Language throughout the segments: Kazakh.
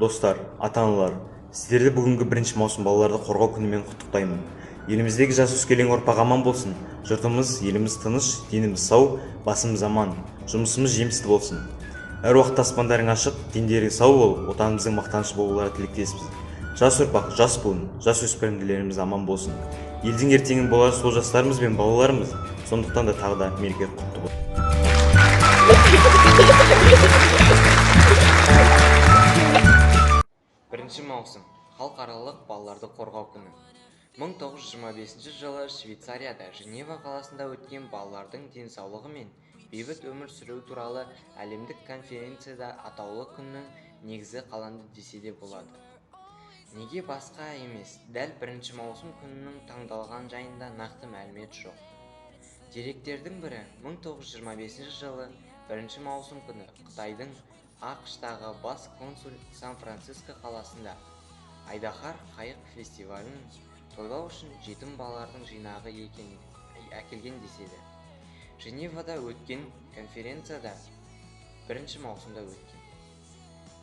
Достар, ата-аналар, сіздерді бүгінгі 1 маусым, Балаларды қорғау күнімен құттықтаймын. Еліміздегі жас өскелең ұрпақ аман болсын, жұртымыз, еліміз тыныш, деніміз сау, басымыз аман, жұмысымыз жемісті болсын. Әр уақытта аспандарың ашық, дендері сау болып, отанымыздың мақтанышы болулары тілектеспіз. Жас ұрпақ, жас буын, жас өспірімділеріміз аман болсын. Елдің ертеңін болар сол жастарымыз бен балаларымыз. Сондықтан да тағы да мереке құтты болсын. 1 маусым – Халықаралық балаларды қорғау күні. 1925 жылы Швейцарияда, Женева қаласында өткен балалардың денсаулығы мен бейбіт өмір сүруі туралы әлемдік конференцияда атаулы күннің негізі қаланды десе де болады. Неге басқа емес, дәл 1 маусым күнінің таңдалған жайында нақты мәлімет жоқ. Деректердің бірі: 1925 жылы 1 маусым күні Қытайдың АҚШ-тағы бас консул Сан-Франциско қаласында айдаһар қайық фестивалін тойлау үшін жетім балалардың жинағы екен әкелген деседі. Женевада өткен конференцияда 1 маусымда өткен.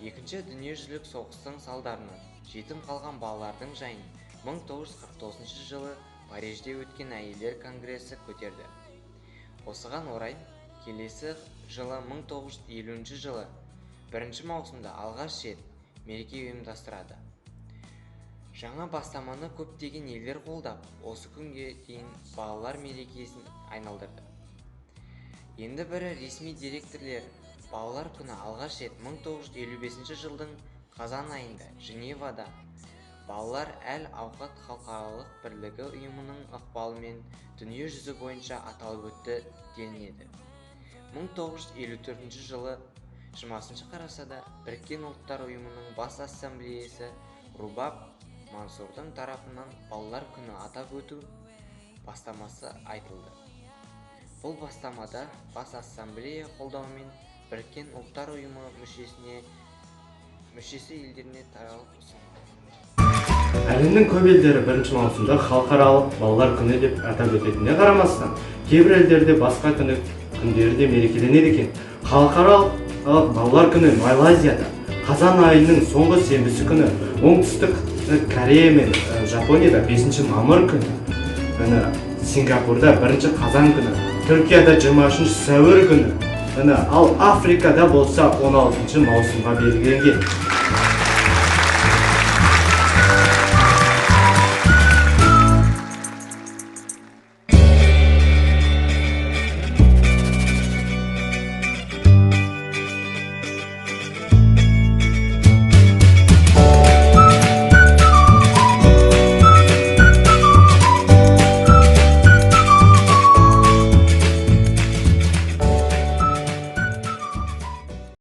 Екінші дүниежүзілік соғыстың салдарынан жетім қалған балалардың жайын 1949 жылы Парижде өткен әйелдер конгресі көтерді. Осыған орай келесі жылы, 1950 жылы 1 маусымда алғаш рет мереке ұйымдастырады. Жаңа бастаманы көптеген елдер қолдап, осы күнге дейін балалар мерекесін айналдырды. Енді бірі ресми деректерлер балалар күні алғаш рет 1955 жылдың қазан айында Женевада Балалар әл ауқат халықаралық бірлігі ұйымының ықпалымен дүние жүзі бойынша аталып өтті делінеді. 1954 жылы 20 қарашада Біріккен Ұлттар Ұйымының Бас Ассамблеясы Рубаб Мансурдың тарапынан балалар күні атап өту бастамасы айтылды. Бұл бастамада Бас Ассамблея қолдауымен Біріккен Ұлттар Ұйымы мүшесі елдеріне таралып ұсынылды. Әлемнің көп елдері 1 маусымда Халықаралық балалар күні деп атап өтетініне қарамастан, кейбір елдерде басқа күндері де мерекеленеді екен. Халықаралық балалар күні Малайзияда қазан айының соңғы сенбісі күні, Оңтүстік Корея мен Жапонияда 5 мамыр күні, міне, Сингапурда 1 қазан күні, Түркияда 23 сәуір күні, міне, ал Африкада болса 16 маусымға белгіленген.